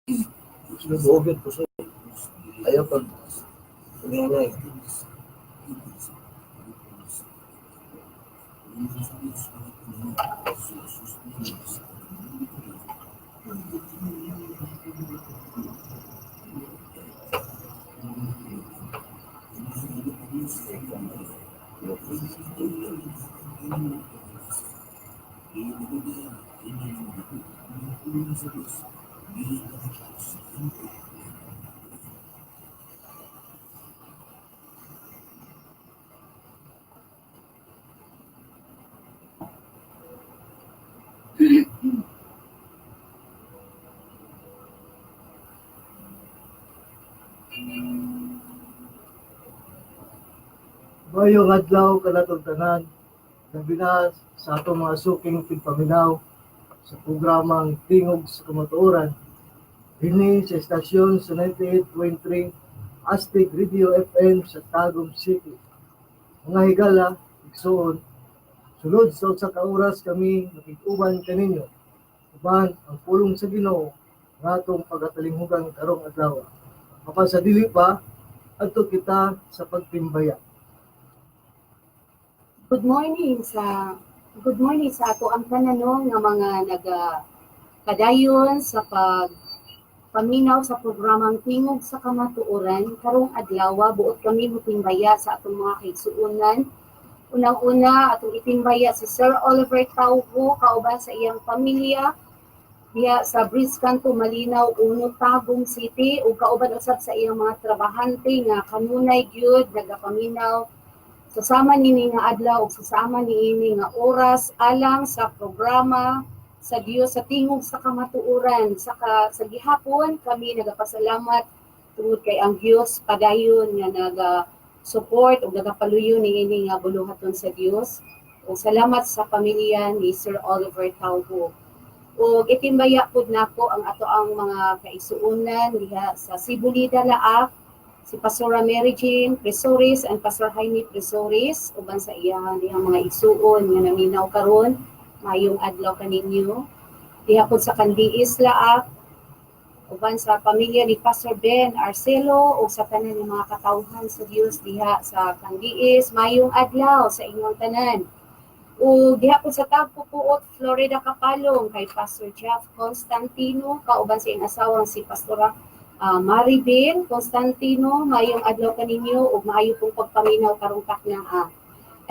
Nag-ugyot ko sa ayaw pag paghinay. Mayong adlaw kanatong tanan, labi na sa atong mga suking tigpaminaw sa programang Tingog sa Kamatuoran dinhi sa estasyon sa 98.3 Astig Radio FM sa Tagum City. Mga higala, igsuon, sulod sa usa ka oras kami makig-uban kaninyo uban ang pulong sa Ginoo nga atong pagatalinghugan karong adlaw. Apan sa dili pa, adto kita sa pagtimbaya. Good morning sa ato ang tanan, no, nga mga naga kadayon sa pag paminaw sa programang Tingog sa Kamatuoran karong adlaw. Buot kami motimbaya sa atong mga kaigsuonan. Unang-una, atong itimbaya si Sir Oliver Taubo kauban sa iyang pamilya diha sa Bridge Kanto, Malinaw Uno, Tagum City, ug kauban usab sa iyang mga trabahante nga kanunay gyud nagapaminaw sa sama nini nga adlaw ug sa sama niini nga oras alang sa programa sa Dios sa Tingog sa Kamatuoran. Sa gihapon kami nagapasalamat tungod kay ang Dios padayon nga naga support ug nagapaluyo niini nga buluhaton sa Dios, ug salamat sa pamilya ni Sir Oliver Taubo. Ug itimbaya pud nako ang ato ang mga kaigsuonan diha sa Sibulida, Laak, si Pastora Mary Jane Presoris and Pastor Jaime Presoris uban sa iyang dihang mga igsuon nga naminaw karon. Mayong adlaw kaninyo. Diha pud sa Kandiis, Laak, uban sa pamilya ni Pastor Ben Arcelo ug sa tanan nga mga katawhan sa Dios diha sa Kandiis, mayong adlaw sa inyong tanan. Ug diha pud sa Tagpupuot, Florida, Kapalong, kay Pastor Jeff Constantino kauban sa iyang asawang si Pastora Maribel Constantino, mayong adlaw kaninyo ug maayo pong pagpaminaw karong taknaa.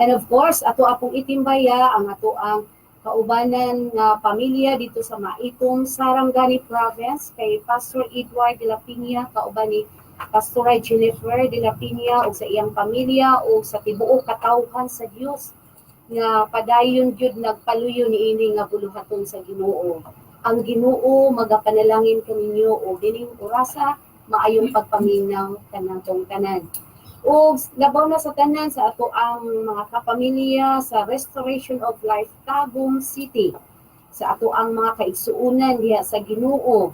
And of course, ato apong itimbaya ang ato ang kaubanan nga pamilya dito sa Maitum, Sarangani Province, kay Pastor Edward de la Piña kauban ni Pastora Jennifer de la Piña ug sa iyang pamilya ug sa tibuok katawhan sa Dios nga padayon gyud nagpaluyo niini nga buluhaton sa Ginoo. Ang Ginoo magapanalangin kaninyo og dining orasa, maayong pagpaminaw kanatong tanan. Ug labaw na sa tanan, sa ato ang mga kapamilya sa Restoration of Life Tagum City, sa ato ang mga kaigsuonan diha sa Ginoo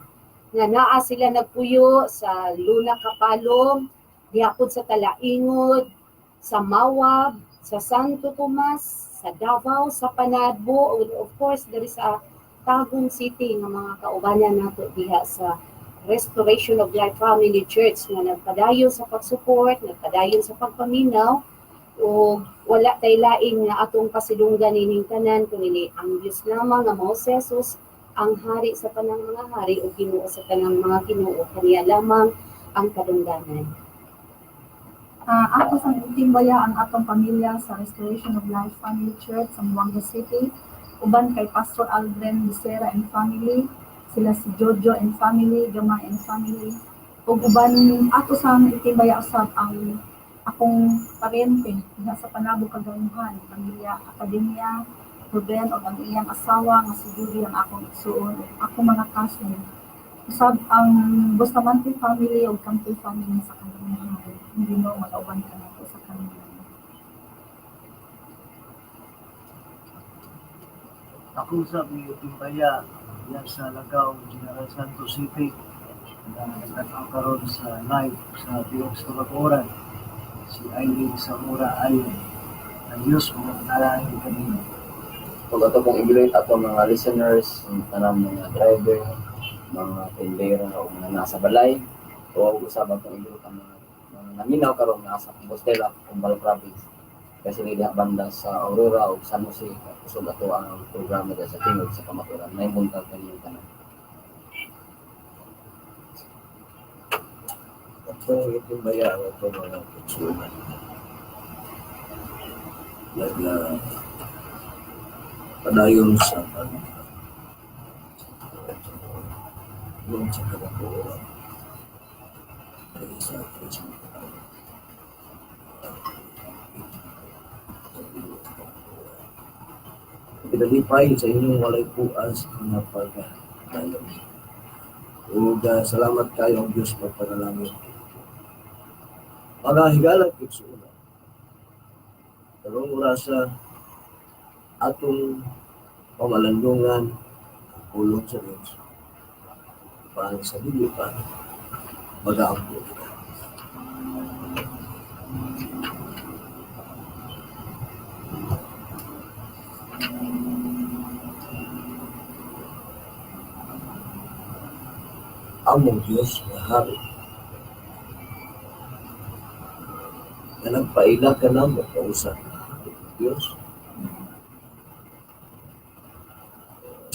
nga naa sila nagpuyo sa Luna, Kapalong, diha pud sa Talaingod, sa Mawab, sa Santo Tomas, sa Davao, sa Panabo, ug of course diri sa Tagum City nga mga kaubanan nato diha sa Restoration of Life Family Church nga nagpadayon sa pag-support, nagpadayon sa pagpaminaw, ug wala tay lain nga atong pasidunggan nining tanan kundi ang Dios lamang nga mao si Jesus, ang hari sa tanang mga hari ug Ginoo sa tanang mga ginoo. Kaniya lamang ang kadungganan. Ako sa itimbaya ang atong pamilya sa Restoration of Life Family Church sa Zamboanga City, uban kay Pastor Aldrin Becerra and family, sila si Jojo and family, Gama and family, ug uban ato sa itimbaya usab ang akong parente diha sa Panabo, Kagamuhan, pamilya Academia, Ruben ug ang iyang asawa nga si Judy, ang akong igsuon ug akong mga cousin. Usab ang Bustamante family ug Campi family sa Kagamuhan. Ang Ginoo mag-uban kanato sa kanila. Ako sa timbaya yan sa Lagaw, General Santos City, na nagtanaw karon sa live sa Tingog sa Kamatuoran, si Eileen Zamora Ayon. Ang Diyos mga kanino. Ug ato pong i-greet ato mga listeners, tanang mga driver, Mga tendera o mga nasa balay o usab atong igrupo mga naminaw karon nga sa Compostela, Cumbal Province. Kasi diha banda sa Aurora o San Jose, kusog ato ang programa diha sa Tingog sa Kamatuoran. May buntag kaninyong tanan. Atong itimbaya ang atong mga katsunan. Naga padayon sa pag tulong sa kamatuoran ay sa Facebook. Pinalipay sa inyong walay puas nga pagdayon. Ug salamat kayo ang Diyos magpanalangin. Mga higalang igsuonan, karong orasa atong pamalandungan ang pulong sa Diyos. Para sa dili pa mag-aampo kita. Among Diyos nga hari, na nagpaila ka na mo kausa ka Diyos.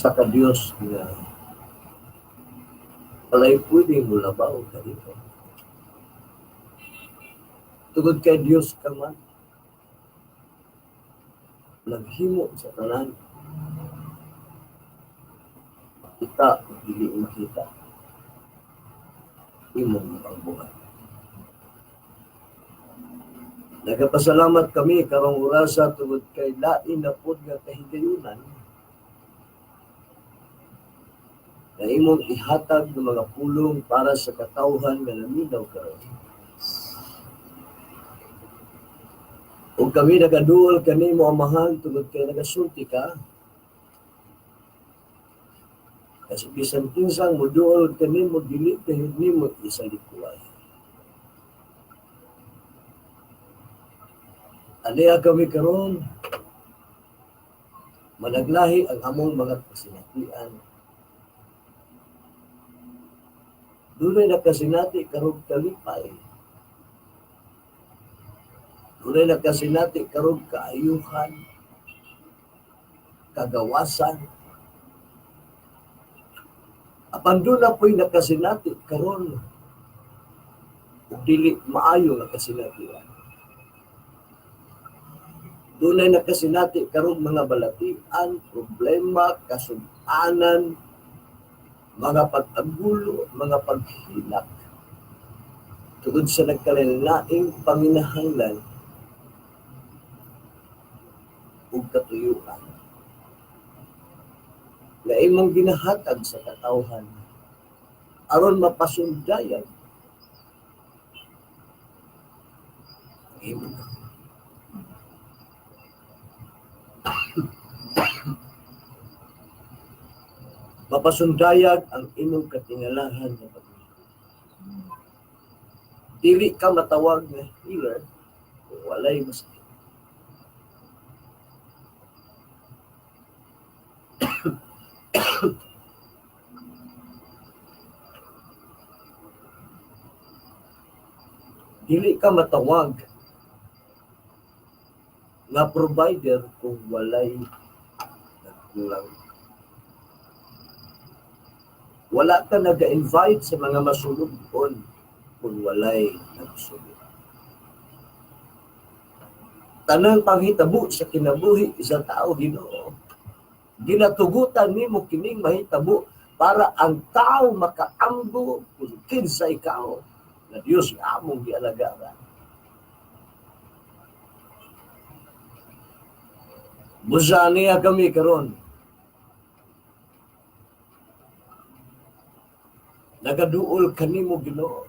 Sa ka Diyos nga walay pwede mo labaw ka dito. Tugod kay Diyos ka man, naghimo sa tanan, makita o dili makita, imong pagbuhat. Nagapasalamat kami karong orasa tungod kay lain na pod nga kahigayunan na imong ihatag ng mga pulong para sa katawhan nga naminaw karon. Ug kami nagaduol kanimo, Amahan, tungod kay nagasulti ka. Kasi bisan kinsang moduol kanimo, dili gayud nimo isalikuay. Aniya kami karon managlahi ang among mga kasinatian. Dunay nakasinati karog kalipay. Dunay nakasinati karog kaayuhan, kagawasan. Apan doon na po'y nakasinati karon ug dili maayo nga kasinatian. Dunay nakasinati karong mga balatian, problema, kasug-anan, mga pag-agulo, mga paghilak. Tungod sa nagkalain-laing panginahanglan ug katuyuan na imong ginahatag sa katawhan aron mapasundayan ang imong mapasundayag ang imong katingalahan nga pagmamahal. Dili ka matawag nga healer kung walay masakit. Dili ka matawag nga provider kung walay nagkulang. Wala ka naga-invite sa mga masulubon kung walay nagsulod. Tanang panghitabo sa kinabuhi sa tao, Ginoo, ginatugutan nimo kining mahitabo para ang tao makaamgo kung kinsa ikaw na Dios nga among gialagaran. Busa niya kami karon. Nagaduol kanimo, Ginoo.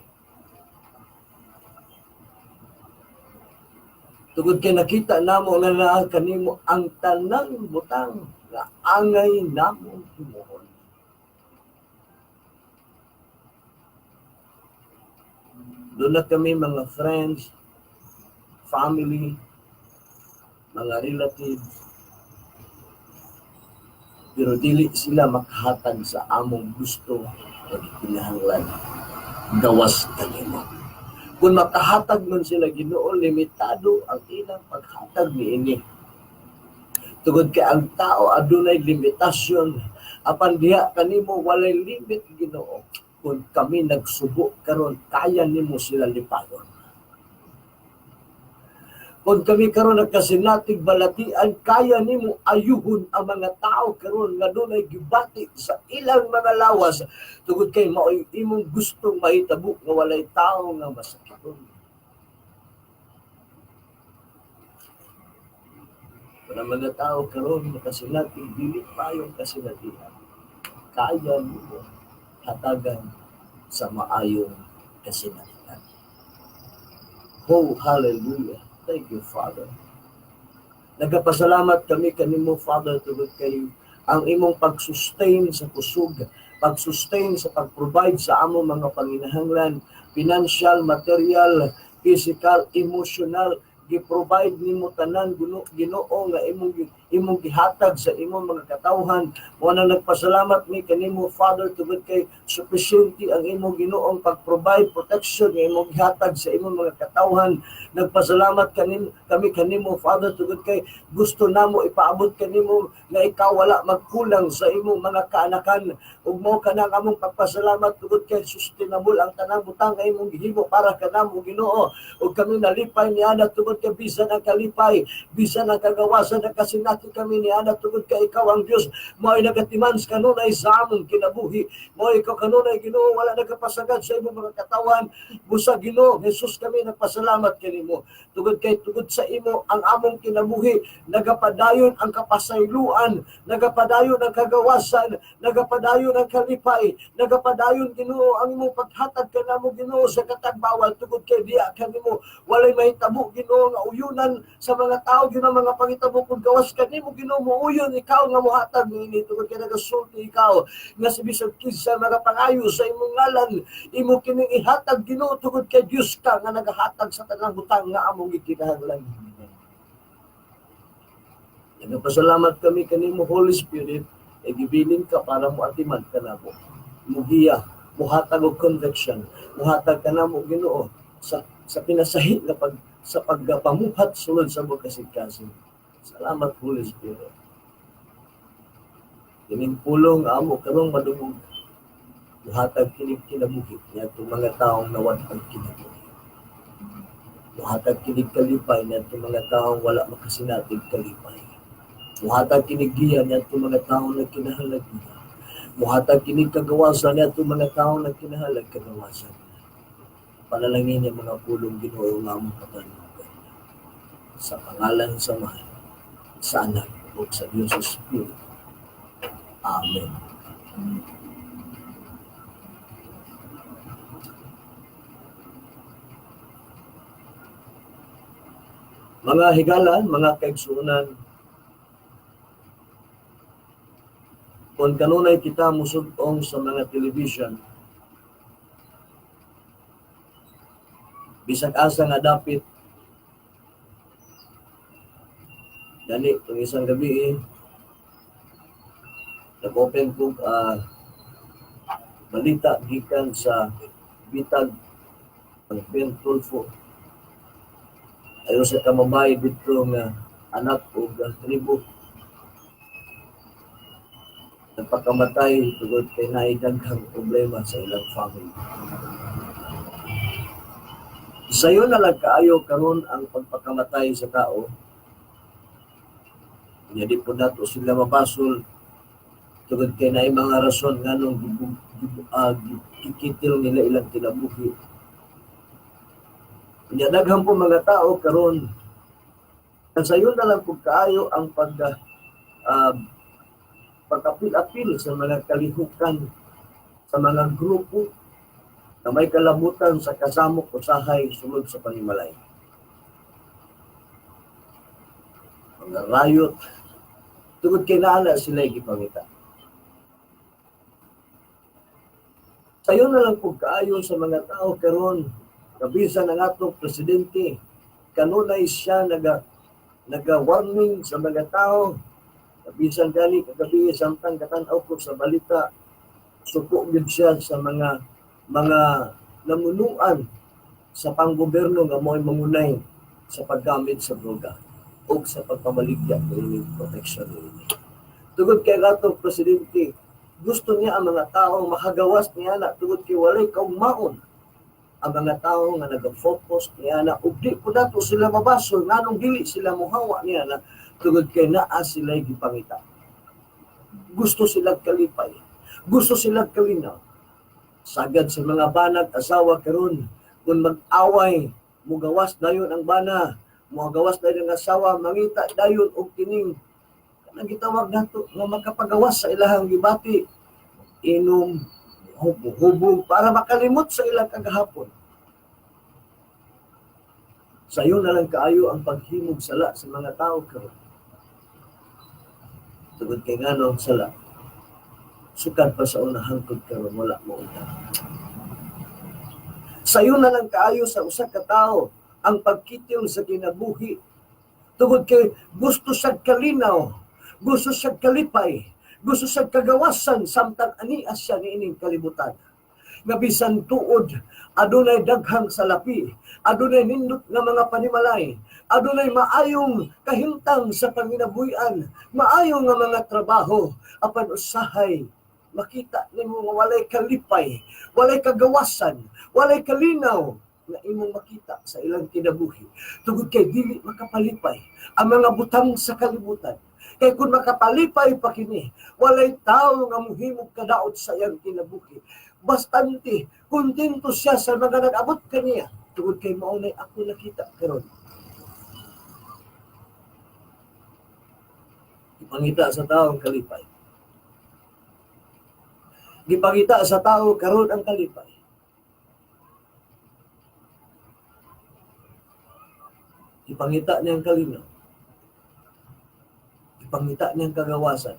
Tungod kay nakita namo nga naa kanimo ang tanang butang nga angay namo himuon. Doon na kami mga friends, family, mga relatives, Pero dili sila makahatag sa among gusto nga gikinahanglan gawas kanimo. Kung makahatag man sila, Ginoo, limitado ang ilang paghatag niini. Tungod kay ang tao adunay limitasyon, apan diha kanimo walay limit, Ginoo. Kung kami nagsubo karon, kaya nimo sila lipayon. Kung kami karon nagkasinatig balatian, kaya nimo ayuhon ang mga tao karon nga dunay gibati sa ilang mga lawas tungod kay maoy imong gustong mahitabo nga walay tao nga masakiton. Kung ang mga tao karon nakasinati, dili maayong kasinatian, kaya nimo hatagan sa maayong kasinatian. Oh, hallelujah. Thank you, Father. Nagapasalamat kami kanimo, Father, tungod kay ang imong pag-sustain sa kusog, pag-sustain sa pag-provide sa among mga panginahanglan, financial, material, physical, emotional, gi-provide nimo tanan, Ginoo, nga imong gihatag sa imong mga katawhan. Mao na nagpasalamat mi kanimo, Father, tungod kay sufficiente ang imong, Ginoong, pag-provide protection nga imong gihatag sa imong mga katawhan. Nagpasalamat kami kanimo, Father, tungod kay gusto namo ipaabot kanimo nga ikaw wala magkulang sa imong mga kaanakan, ug mao kana ang among pagpasalamat tungod kay sustainable ang tanang butang nga imong gihimo para kanamo, Ginoo, ug kami nalipay niana tungod kay bisan ang kalipay, bisan ang kagawasan, nakasinati kami niana tungod kay ikaw ang Dios mao'y nagatiman sa kanunay sa among kinabuhi. Mao ikaw kanunay, Ginoo, wala nagapasagad sa imong mga katawan busa. Ginoo Jesus, kami nagpasalamat kanimo tungod kay tungod sa imo ang among kinabuhi nagapadayon ang kapasayloan, nagapadayon ang kagawasan, nagapadayon ang kalipay, nagapadayon, Ginoo, ang imong paghatag kanamo, Ginoo, sa katagbawal tungod kay diya kanimo walay mahitabo, Ginoo, nga uyunan sa mga tao, Ginoo, mga pangitabo kung gawas kanimo, Ginoo. Muuyon ikaw nga mohatag niini tungod kay nagasulti ikaw nga si bisag kinsa magapangayo sa imong ngalan, imo kining ihatag, Ginoo, tungod kay Dios ka nga nagahatag sa tanang butang nga among gikinahanglan. Nagapasalamat kami kanimo, Holy Spirit, e gibilin ka para mo atiman kanamo. Mugiya, muhatag og conviction, muhatag kanamo, Ginoo, sa pinasahi nga pagpamuhat sulod sa among kasing-kasing. Salamat, Holy Spirit. Kining pulong nga amo karong madungog, muhatag kinig kinabuhi niadtong mga taong nawad-ang kinabuhi. Muhatag kinig kalipay niadtong mga taong wala makasinatig kalipay. Muhatag kinig giya niadtong mga taong nagkinahanglan giya. Muhatag kinig kagawasan niadtong mga taong nagkinahanglan kagawasan. Panalangin ang mga pulong, Ginoo, nga among katalungan. Sa pangalan sa Amahan, sa Anak, ug sa Dios Espiritu. Amen. Mga higalan, mga kaigsuonan, kung kanunay kita musud-ong sa mga television, bisag asa nga dapit, gani itong isang gabi, eh, nag-open ko balita gikan sa bitag ang Ben Tulfo ayon sa kamabay dito nga anak og tribo, nagpakamatay tungod kay naay daghang problema sa ilang family. Sayo na lang kaayo karon ang pagpakamatay sa tao. Nya di po nato sila mabasol tungod kay naay mga rason nganong gikitil nila ilang kinabuhi. Nya daghan po mga tao karon, sayo na lang pud kaayo ang pagkapil-apil sa mga kalihukan, sa mga grupo na may kalabutan sa kasamok usahay sulod sa panimalay. Mga riot, tungod kay naa sila gipangita. Sayo na lang pud kaayo sa mga tao karon, kabisan ang atong presidente, kanunay siya naga-warning sa mga tao Bisan gani kagabi samtang katan-aw ko sa balita, suko gyud siya sa mga namunuan sa panggobyerno nga mo'y mangunay sa paggamit sa droga o sa pagpamaligya niining protection niini. Tungod kay atong presidente, gusto niya ang mga tao makagawas niya na tungod kay walay kaugmaon ang mga tao nga nag-focus niya na ug di po nato sila mabasol nganong dili sila mohawa niya na tungod kay naa sila gipangita. Gusto sila kalipay, gusto sila kalinaw. Sagad sa mga banag asawa karon kung mag-away, mugawas dayon ang bana, mugawas dayon ang asawa, mangita dayon og kining kanang gitawag nato nga makapagawas sa ilahang gibati, inom, hubog para makalimot sa ilang kagahapon. Sayo na lang kaayo ang paghimog sala sa mga tao karon. Tungod kay ngano ang sala, sukad pa sa una hangtod karon wala mo unta. Sayo na lang kaayo sa usa ka tawo ang pagkitil sa kinabuhi. Tungod kay gusto siya kalinaw, gusto siya kalipay, gusto siya kagawasan samtang ania siya niining kalibutan. Nga bisan tuod, adunay daghang salapi, adunay nindot nga mga panimalay, adunay maayong kahimtang sa panginabuhian, maayong nga mga trabaho, apan usahay makita nimo nga walay kalipay, walay kagawasan, walay kalinaw nga imong makita sa ilang kinabuhi. Tungod kay dili makapalipay ang mga butang sa kalibutan. Kay kung makapalipay pa kini, walay tawo nga mohimog kadaot sa iyang kinabuhi. Bastante kontento siya sa mga nag-abot kaniya. Tungod kay mao nay ako nakita karon. Ipangita sa tao ang kalipay. Gipangita sa tao karon ang kalipay. Ipangita niya ang kalinaw. Ipangita niya ang kagawasan.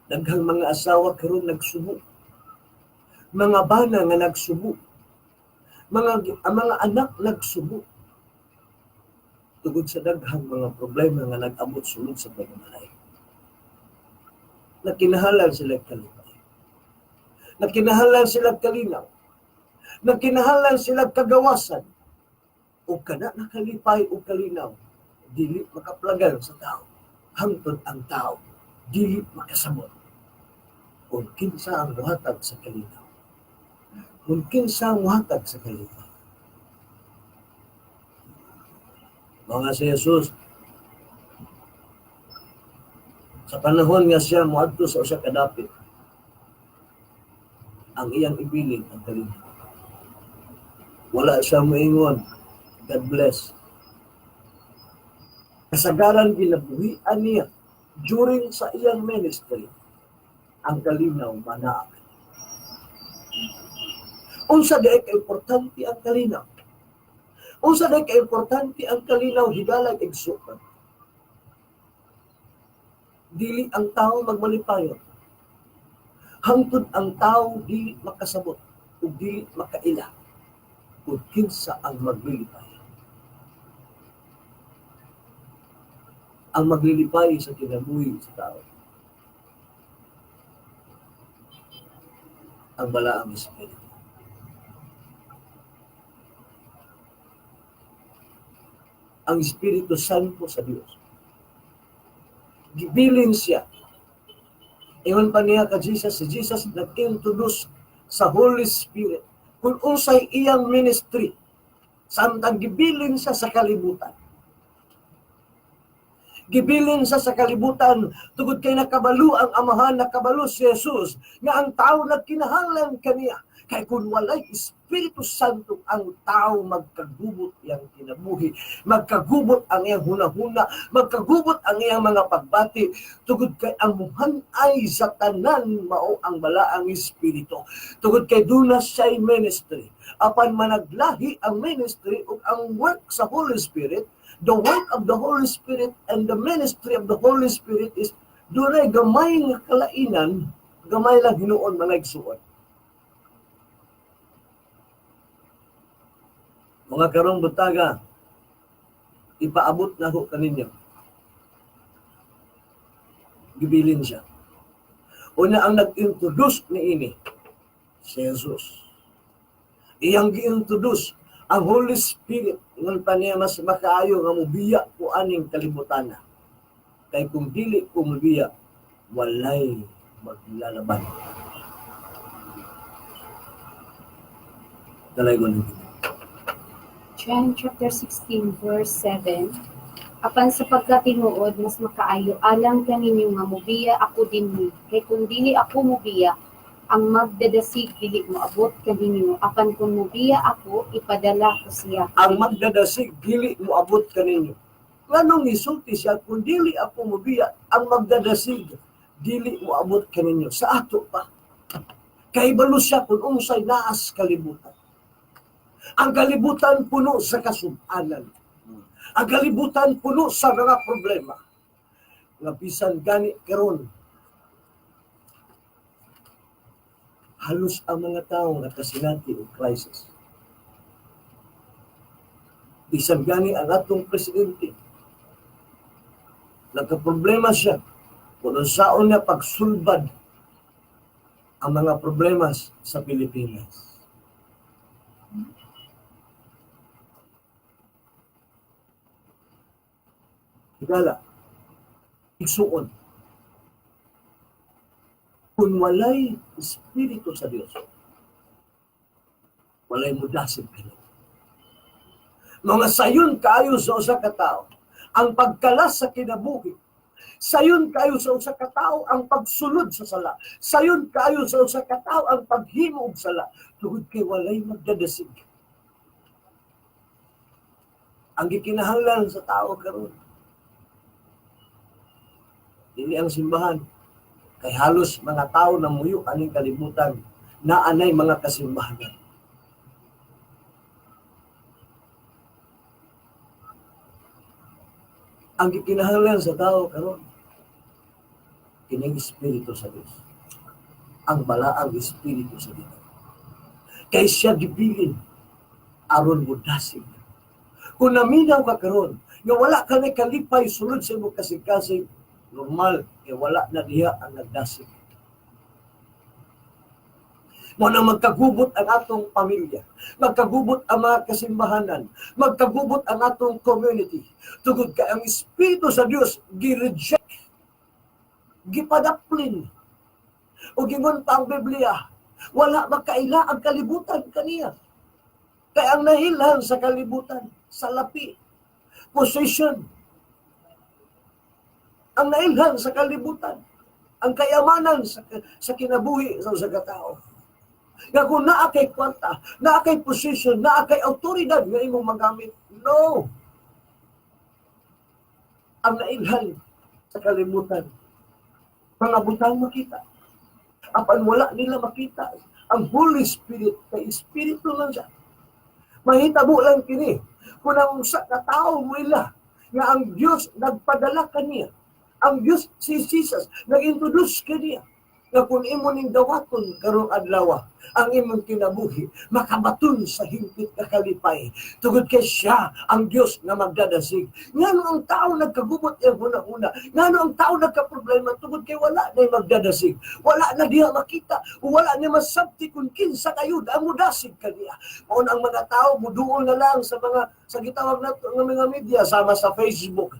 Daghang mga asawa karon nagsubo. Mga bana nga nagsubo. Ang mga anak nagsubo. Tungod sa daghang mga problema nga nag-abot sulod sa pagmamalay. Nagkinahalan sila kalipay. Nagkinahalan sila kalinaw. Nagkinahalan sila kagawasan. O kana nakalipay o kalinaw, dili makaplagan sa tao. Hangtod ang tao, dili makasabot. Kung kinsa ang muhatag sa kalinaw. Kung kinsa ang muhatag sa kalipay. Mga si Jesus, sa panahon nga siya moadto sa usa ka dapit, ang iyang ibilin ang kalinaw. Wala siya moingon, God bless. Kasagaran ginabuhian niya during sa iyang ministry, ang kalinaw manaak. Unsa diay ka-importante ang kalinaw? Unsa diay ka-importante ang kalinaw higalag igsuon? Dili ang tao magmalipayon. Hangtod ang tao dili makasabot ug dili makaila kung kinsa ang maglilipay. Ang maglilipay sa kinabuhi sa tao, ang balaang espiritu. Ang Espiritu Santo sa Dios. Gibilin siya. Ingon pa niya ka Jesus, si Jesus nag-introduce sa Holy Spirit kung unsay iyang ministry samtang gibilin siya sa kalibutan. Gibilin siya sa kalibutan tungod kay nakabalo ang Amahan, nakabalo si Jesus nga ang tao nagkinahanglan kaniya. Kay kung walay Espiritu Santo ang tao magkagubot iyang kinabuhi, magkagubot ang iyang hunahuna, magkagubot ang iyang mga pagbati, tungod kay ang muhan-ay sa tanan mao ang balaang Espiritu. Tungod kay duna siya'y ministry. Apan managlahi ang ministry ug ang work sa Holy Spirit, the work of the Holy Spirit and the ministry of the Holy Spirit is dunay gamay nga kalainan, gamay lang hinuon mga igsuon. Mga karong butaga, ipaabot na ho kaninyo. Gibilin siya. Una, ang nag-introduce ni ini, si Jesus. Iyang gi-introduce ang Holy Spirit. Ingon pa niya, mas makaayo nga mubiya ko aning kalibutan. Kay kung dili ko mubiya, walay maglalaban. Dalay ko ng John chapter 16 verse 7. Apan sa pagkatinuod, mas makaayo alang kaninyo nga mubiya ako dinhi, kay kung dili ako mubiya, ang magdadasig dili moabot kaninyo, apan kung mubiya ako, ipadala ko siya. Ang magdadasig dili moabot kaninyo. Nganong isulti siya, kung dili ako mubiya, ang magdadasig dili moabot kaninyo? Sa ato pa. Kahibalo siya kung unsay naas kalibutan. Ang kalibutan puno sa kasubanan. Ang kalibutan puno sa mga problema. Nga bisan gani karon, halos ang mga tao nakasinati og crisis. Bisan gani ang atong presidente, nagka-problema siya kung unsaon niya pagsulbad ang mga problema sa Pilipinas. Higala, igsuon, kung walay Espiritu sa Dios, walay mudasig kini. Mga sayon kaayo sa usa ka tawo ang pagkalas sa kinabuhi. Sayon kaayo sa usa ka tawo ang pagsulod sa sala. Sayon kaayo sa usa ka tawo ang paghimo og sala tungod kay walay magdadasig. Ang gikinahanglan sa tao karon, dili ang simbahan, kay halos mga tao na muyo aning kalibutan naanay mga kasimbahanan. Ang gikinahanglan sa tao karon, kining Espiritu sa Dios. Ang balaang Espiritu sa Dios. Kay siya gibilin aron modasig. Kung naminaw ka karon nga wala ka na kalipay sulod sa imong kasing-kasing, normal kay wala na diha ang nagdasig. Mo na magkagubot ang atong pamilya, magkagubot ang mga kasimbahanan, magkagubot ang atong community. Tugod kay ang Espiritu sa Dios gi-reject, gipadaplin. O gingon pa ang Biblia, wala makaila ang kalibutan kaniya. Kay ang nahilhan sa kalibutan, sa lapi, possession, ang nailhan sa kalibutan, ang kayamanan sa kinabuhi sa usa ka tawo. Nga kung naa kay kwarta, naa kay position, naa kay autoridad nga imong magamit, no. Ang nailhan sa kalibutan, mga butang makita. Apan wala nila makita ang Holy Spirit, kay Espiritu lang siya. Mahitabo lang kini kung ang usa ka tawo moila nga ang Dios nagpadala kaniya. Ang Dios si Jesus nag-introduce kaniya nga kung imo ning dawaton karong adlaw ang imong kinabuhi, makabaton sa hingpit nga kalipay tungod kay siya ang Dios nga magdadasig. Ngano ang tao nagkagubot iyang huna-huna? Ngano ang tao nagkaproblema? Tungod kay wala na magdadasig, wala na diha makita, wala niya masabti kung kinsa kayod ang mudasig kaniya. Mao ang mga tao muduol na lang sa mga sa gitawag nato nga mga media, sama sa Facebook,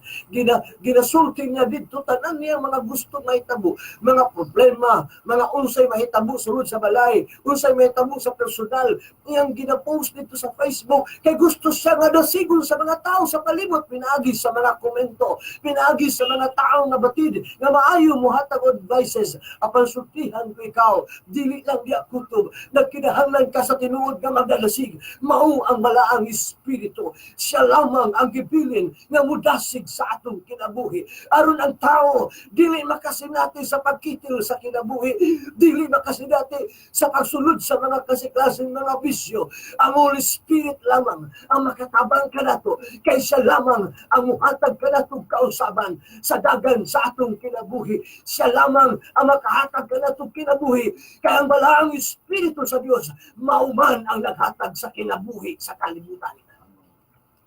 ginasulti niya didto tanan niya mga gusto mahitabo, mga problema, mga unsay mahitabo sulod sa balay, unsay mahitabo sa personal, iyang ginapost dito sa Facebook kay gusto siya nga dasigon sa mga tao sa palibot, pinaagi sa mga komento, pinaagi sa mga tao nga batid nga maayo mohatag og advices. Apan sultihan ko ikaw, dili lang diya kutob, nagkinahanglan ka sa tinuod nga magdadasig. Mao ang balaang Espiritu, siya lamang ang gibilin nga mudasig sa atong kinabuhi aron ang tao dili makasinati sa pagkitil sa kinabuhi, dili makasinati sa pagsulod sa mga kasiklaseng mga bisyo. Ang Holy Spirit lamang ang makatabang kanato, kay siya lamang ang muhatag kanato kausaban sa dagan sa atong kinabuhi. Siya lamang ang makahatag kanato kinabuhi, kay ang balaang Espiritu sa Dios mauman ang naghatag sa kinabuhi sa kalibutan.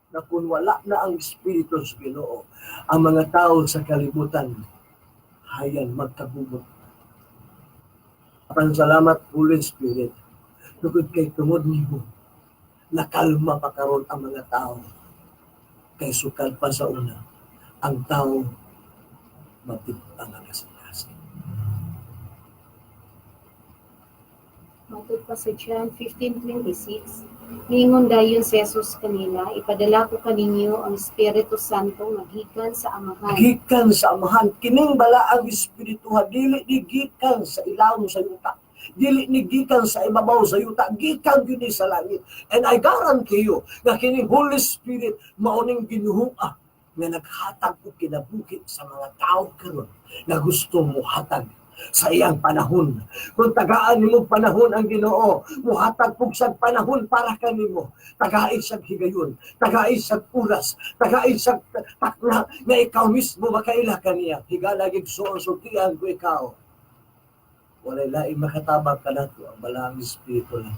Na kung wala na ang Espiritu sa Ginoo, ang mga tao sa kalibutan Hayan magkagubot. Apan salamat, Holy Spirit, tungod kay tungod nimo nakalma pa karon ang mga tao. Kay sukad pa sa una, ang tao matipang ang kasing-kasing. Matod pa sa John 15:26, ningon dayon si Jesus kanila, "Ipadala ko kaninyo ang Espiritu Santo nga gikan sa Amahan." Gikan sa Amahan, kining balaang espiritu ha, dili ni gikan sa ilawom sa yuta. Dili ni gikan sa ibabaw sa yuta, gikan gyud ni sa langit. And I guarantee you nga kining Holy Spirit mao ning Ginoo nga naghatag og kinabuhi sa mga tao karon nga gusto mohatag sa iyang panahon. Kung tagaan nimo panahon ang Ginoo, muhatag pug siyag panahon para kanimo. Tagai siyag higayon, tagai siyag oras, tagai siyag takna nga ikaw mismo makaila kaniya. Higala igsoon, sultian ko ikaw. Walay laing makatabang kanato, ang balaang espiritu lang.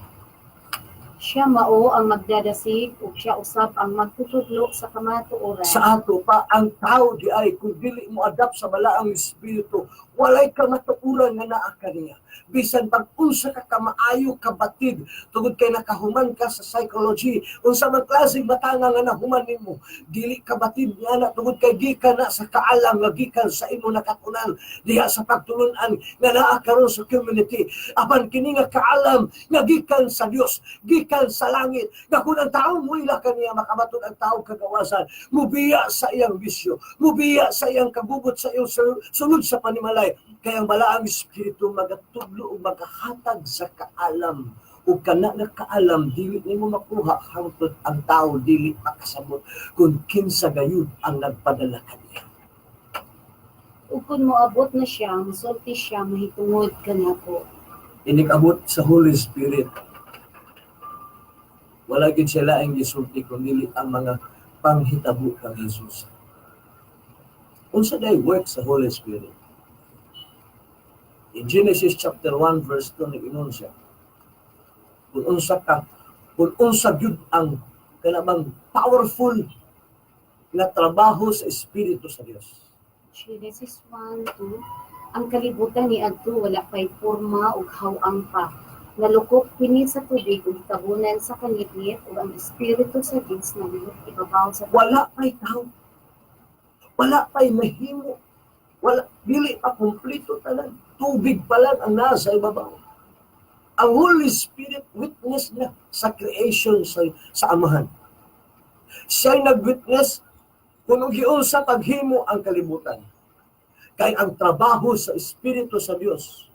Siya mao ang magdadasig ug siya usab ang magtutudlo sa kamatuoran. Sa ato pa, ang tao di ay kung dili mo adapt sa balaang espiritu, walay kamatuoran nga naa kaniya. Bisan pag unsa ka kamaayo kabatid tungod kay nakahuman ka sa psychology, unsa man klaseng batanga nga nahuman nimo, dili kabatid niya na tungod kay gikan na sa kaalam nga gikan sa imo nakatunan diha sa pagtulun-an nga naa karon sa community. Apan kini nga kaalam nga gikan sa Dios, gikan sa langit, nga kung ang tao moila kaniya, makabaton ang tao kagawasan, mubiya sa iyang bisyo, mubiya sa iyang kagubot, sa iyang sulod sa panimalay. Kaya ang balaang espiritu magatudlo o magahatag sa kaalam. O kana nga kaalam dili nimo makuha hangtod ang tao dili makasabot kung kinsa gayud ang nagpadala kaniya. Ug kun moabot na siya, mosulti siya mahitungod kanako. Inikabot sa Holy Spirit, wala gid sila ang gisulti kun dili ang mga panghitabo kang Jesus. Unsa day work sa Holy Spirit? In Genesis chapter 1 verse 2, nag-ingon siya kung unsa gyud ang kanabang powerful nga trabaho sa Espiritu sa Dios. Genesis 1:2. Ang kalibutan ni adto wala pay porma ug haw-ang pa. Nalukop kini sa tubig ug tabunan sa kangitngit, ug ang Espiritu sa Dios nalihok ibabaw sa Wala pay tao, wala pay mahimo, wala, dili pa kumpleto tanan, tubig pa lang ang nasa ibabaw. Ang Holy Spirit witness na sa creation sa Amahan. Siya'y nag-witness kung giunsa paghimo ang kalibutan. Kay ang trabaho sa Espiritu sa Dios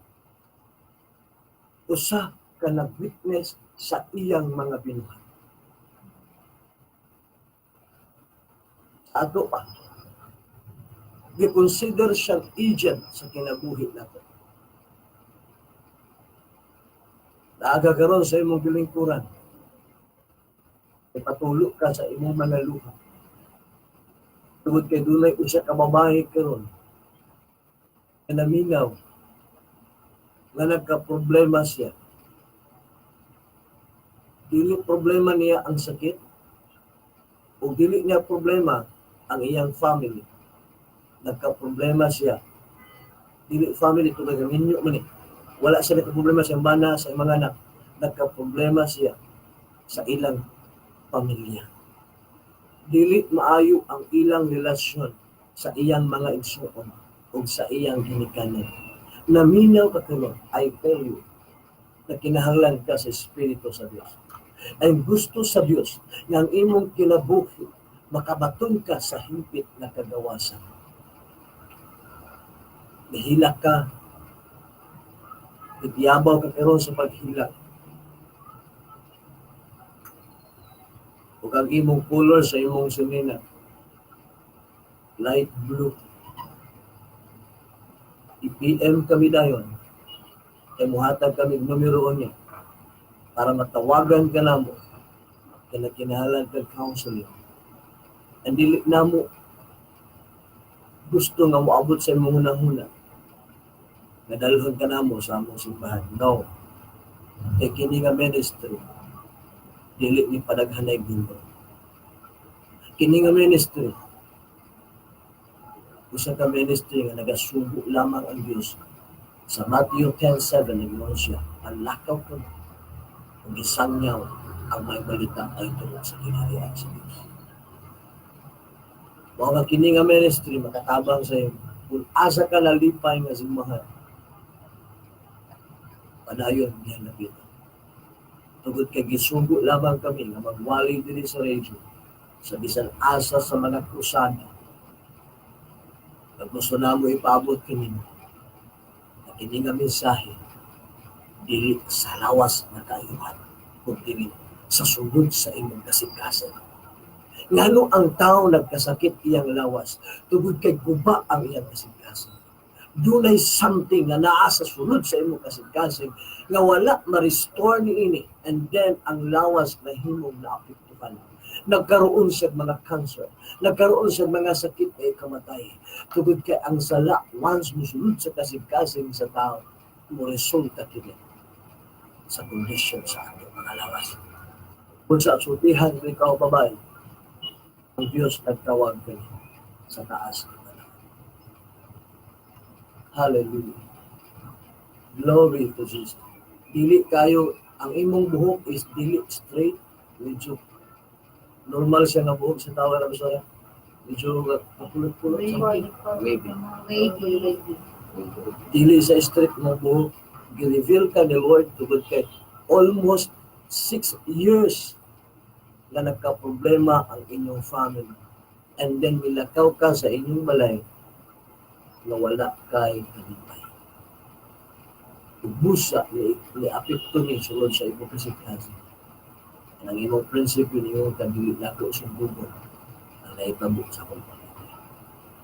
usa ka nag-witness sa iyang mga binuhat. Ato pa, gi-consider siyang agent sa kinabuhi nato. Naaga karon sa imong bilingkuran, ipatulo ka sa imong mga luha. Tungod kay dunay usa ka babae karon nga naminaw nga nagka-problema siya. Dili problema niya ang sakit o dili niya problema ang iyang family. Nagka-problema siya. Dili family ito kay minyo man eh. Wala siya nagka-problema sa iyang bana, sa iyang mga anak. Nagka-problema siya sa ilang pamilya. Dili maayo ang ilang relasyon sa iyang mga igsuon o sa iyang ginikanan. Naminaw ka karon, I tell you, na kinahanglan ka sa Espiritu sa Dios. Ang gusto sa Dios nga ang imong kinabuhi makabaton ka sa hingpit na kagawasan. Nahilak ka, itiyabaw ka karon sa paghilak. Ug ang imong color sa imong sinina, light blue. I-PM kami dayon, kay muhatag kami numero niya para matawagan ka namo kay nagkinahanglan kag counseling. Ang dili namo gusto nga moabot sa imong hunahuna nga dalhon ka namo sa among simbahan. No. Kay kini nga ministry dili ni padaghanay bindo. Kini nga ministry Usa ka ministry nga nagasugo lamang ang Dios. Sa Matthew 10:7 nag-ingon siya, "Palakaw kamo ug isangyaw ang may balita ay tungod sa gingharian sa Dios." Mao nga kini nga ministry makatabang sa imo kung asa ka nalipay nga simbahan. Padayon diha napita. Tungod kay gisugo lamang kami nga magwali diri sa radio sa bisan asa sa mga krusada. Kag gusto namo ipaabot kini na kini nga mensahe dili sa lawas nga kaayuhan, kun dili sa sulod sa imong kasing-kasing. Ngano ang tao nagkasakit iyang lawas? Tungod kay guba ang iyang kasing-kasing. Dunay something nga naa sa sulod sa imong kasing-kasing nga wala ma-restore niini, and then ang lawas nahimong naapektuhan. Nagkaroon siya mga cancer, nagkaroon siya mga sakit na ikamatay. Tungod kay ang sala, once musulod sa kasing-kasing sa tao, mo resulta kini sa kondisyon sa atong mga lawas. Kung sa sultihan ko ikaw babae, ang Diyos nagtawag kani sa taas ng panahon. Hallelujah. Glory to Jesus. Dili kayo, ang imong buhok is dili straight, medyo normal siya nga buhok sa tao na Bisaya. Medyo kakulot-kulot sa Wavy. Wavy. Dili sa straight nga buhok. Gi-reveal ka ni Lord tungod kay almost 6 years na nagka-problema ang inyong family. And then milakaw ka sa inyong balay na wala kay kalipay. Busa ni apekto ni sulod sa imong kasing-kasing. Ang imong prinsipyo niyo kadili nako sugubon ang nahitabo sa akong pamilya.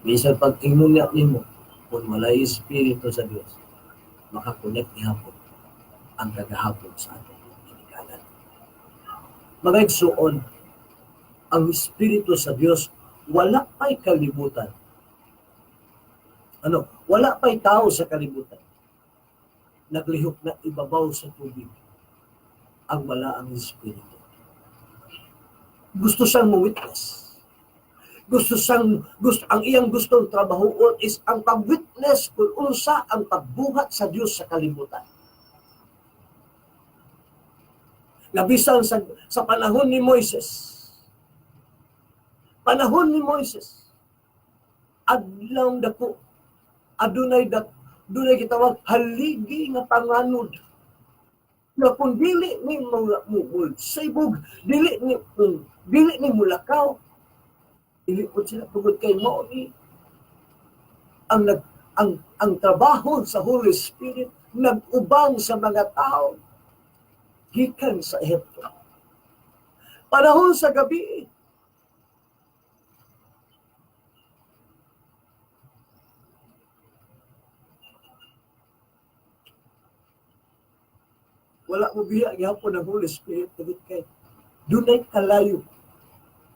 Bisan pag ingon niya nimo, kung walay espiritu sa Dios, maka-connect gihapon ang kagahapon sa atong ginikanan. Mga igsuon, ang espiritu sa Dios wala pa'y kalibutan. Ano? Wala pa'y tao sa kalibutan. Naglihok na ibabaw sa tubig ang wala ang espiritu. Gusto siyang mo-witness. Gusto siyang gusto ang iyang gustong trabahoon is ang pag-witness kung unsa ang pagbuhat sa Dios sa kalibutan. Labisan sa panahon ni Moises. Panahon ni Moises, adlaw dako, adunay dunay gitawag haligi nga panganod. Na kung dili ni mo saybog, dili ni mulakaw, dili po sila tungod kay mao ni ang nag ang trabaho sa Holy Spirit nag-ubang sa mga tao gikan sa Ehipto. Panahon sa gabi, wala mo biya gihapon ang Holy Spirit tungod kay dunay kalayo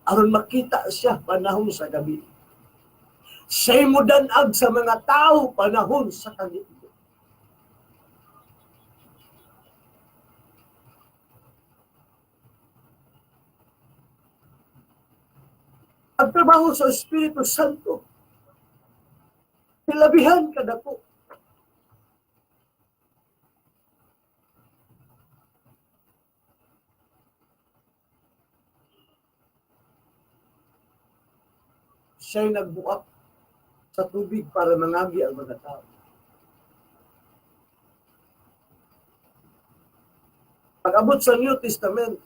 aron makita siya panahon sa gabi. Siya'y mudanag sa mga tao panahon sa kagitbo. Ang trabaho sa Espiritu Santo, hilabihan kadako. Siya'y nagbuak sa tubig para mangagi ang mga tao. Pag-abot sa New Testament,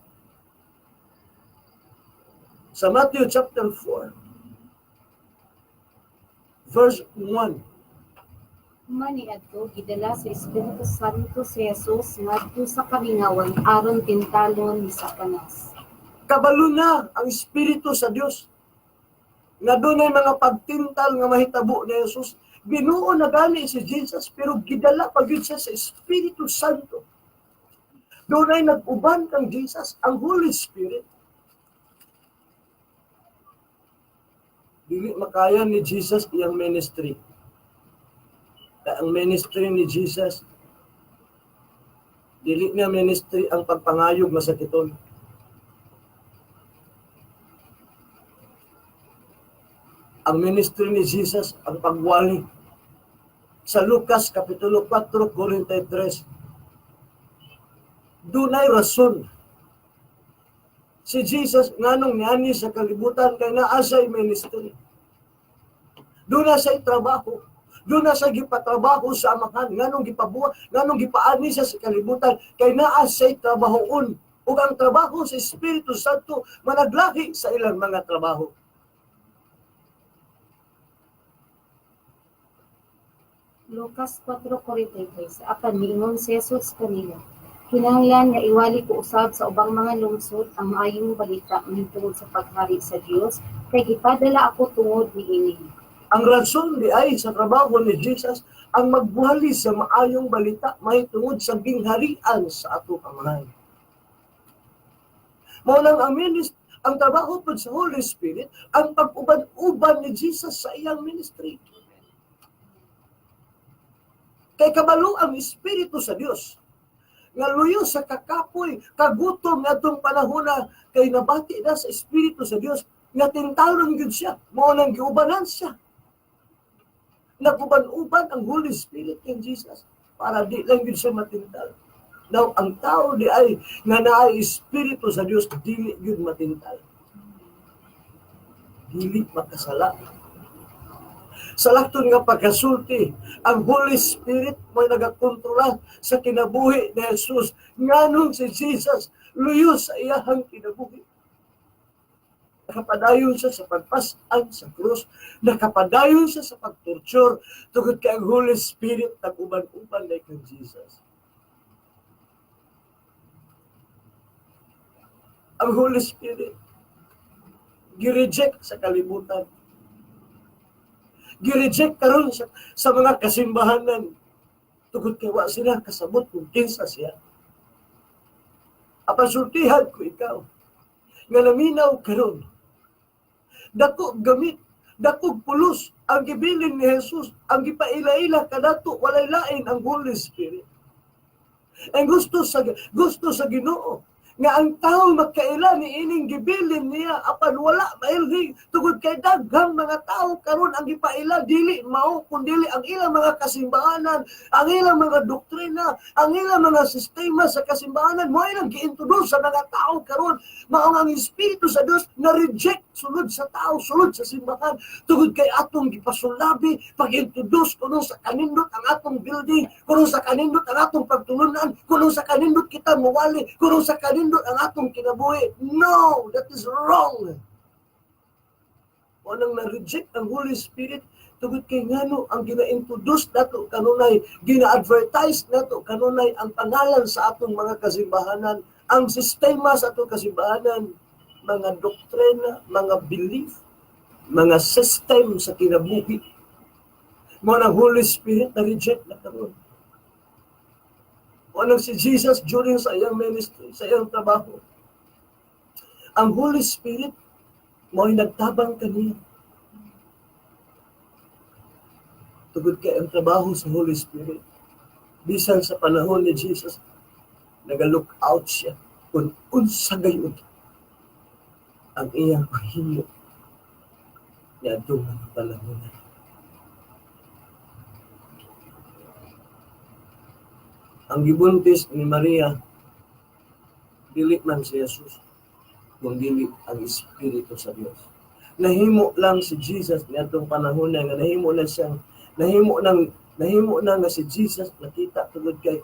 sa Matthew chapter 4, verse 1. Mani adto gidala sa Espiritu Santo si Jesus ngadto sa kamingawan aron tintalon ni Satanas. Kabalo na ang Espiritu sa Dios nga dunay mga pagtintal nga mahitabo ni Jesus. Ginoo na gani si Jesus pero gidala pa gyud siya sa Espiritu Santo. Dunay nag-uban kang Jesus, ang Holy Spirit. Dili makaya ni Jesus iyang ministry. Kaya ang ministry ni Jesus, dili niya ministry ang pagpangayog nga sakiton. Ang ministry ni Jesus, ang pagwali. Sa Lucas Kapitulo 4:43, dunay rason si Jesus nganong niani sa kalibutan, kay naa siya'y ministry. Duna siya'y trabaho. Duna siya gipatrabaho sa Amahan. Nganong gipabuhat, nganong gipaani siya sa kalibutan, kay naa siya'y trabahoon. Ug ang trabaho sa Espiritu Santo managlahi sa ilang mga trabaho. Lucas 4:43. Apan miingon si Jesus kanila, "Kinahanglan nga iwali ko usab sa ubang mga lungsod ang maayong balita mahitungod sa paghari sa Dios, kay gipadala ako tungod niini." Ang rason di ay sa trabaho ni Jesus ang magwali sa maayong balita mahitungod sa gingharian sa atong Amahan. Mao nang ang trabaho pud sa Holy Spirit ang pag-uban-uban ni Jesus sa iyang ministry. Kay kabalo ang Espiritu sa Dios nga luyo sa kakapoy, kagutom ngadtong panahona, kay nabati na sa Espiritu sa Dios nga tintalon gyud siya, mao nang giubanan siya. Naguban-uban ang Holy Spirit kay Jesus para di lang gyud siya matintal. Now, ang tao di ay nga naay Espiritu sa Dios, dili gyud matintal. Dili makasala. Sa lakton nga pagkasulti, ang Holy Spirit may nagakontrola sa kinabuhi ni Jesus. Nganong si Jesus luyo sa iyahang kinabuhi. Nakapadayon siya sa pagpas-an sa krus, nakapadayon siya sa pagtorture, tungod kay ang Holy Spirit nag-uban-uban na kang Jesus. Ang Holy Spirit gi-reject sa kalibutan. Gi-reject karon sa mga kasimbahanan tungod kay wa sila kasabot kung kinsa siya. Apan sultihan ko ikaw nga naminaw karon, dako gamit, dakog pulos ang gibilin ni Jesus, ang gipaila-ila kanato, walay lain ang Holy Spirit. Ang gusto sa Ginoo nga ang tao magkaila ni ining gibilin niya, apan wala mailhi tungod kay daghang mga tao karon ang gipaila dili mao kun dili ang ilang mga kasimbahanan, ang ilang mga doktrina, ang ilang mga sistema sa kasimbahanan mo ilang giintroduce sa mga tao karon. Mao ang Espiritu sa Dios na reject sulod sa tao, sulod sa simbahan, tungod kay atong gipasulabi pag-introduce kuno sa kanindot ang atong building, kuno sa kanindot ang atong pagtulunan, kuno sa kanindot kita mowali, kuno sa kanindot ang atong kinabuhi. No, that is wrong. Unang na-reject ang Holy Spirit tungod kay ngano ang gina-introduce nato kanunay, gina-advertise nato kanunay ang pangalan sa atong mga kasimbahanan, ang sistema sa atong kasimbahanan, mga doktrina, mga belief, mga system sa kinabuhi. Mao nang Holy Spirit na-reject na karon. Unang si Jesus during sa iyang ministry, sa iyang trabaho, ang Holy Spirit mo'y nagtabang kaniya. Tugod kay ang trabaho sa Holy Spirit, bisan sa panahon ni Jesus, naga-look out siya kung unsa gayud ang iyang mahimo niadtong mga panahon. Ang gibuntis ni Maria, dili man si Jesus, kung dili ang Espiritu sa Dios. Nahimo lang si Jesus niadtong panahon nga nahimo na siyang, nahimo nang, nahimo na nga si Jesus nakita tungod kay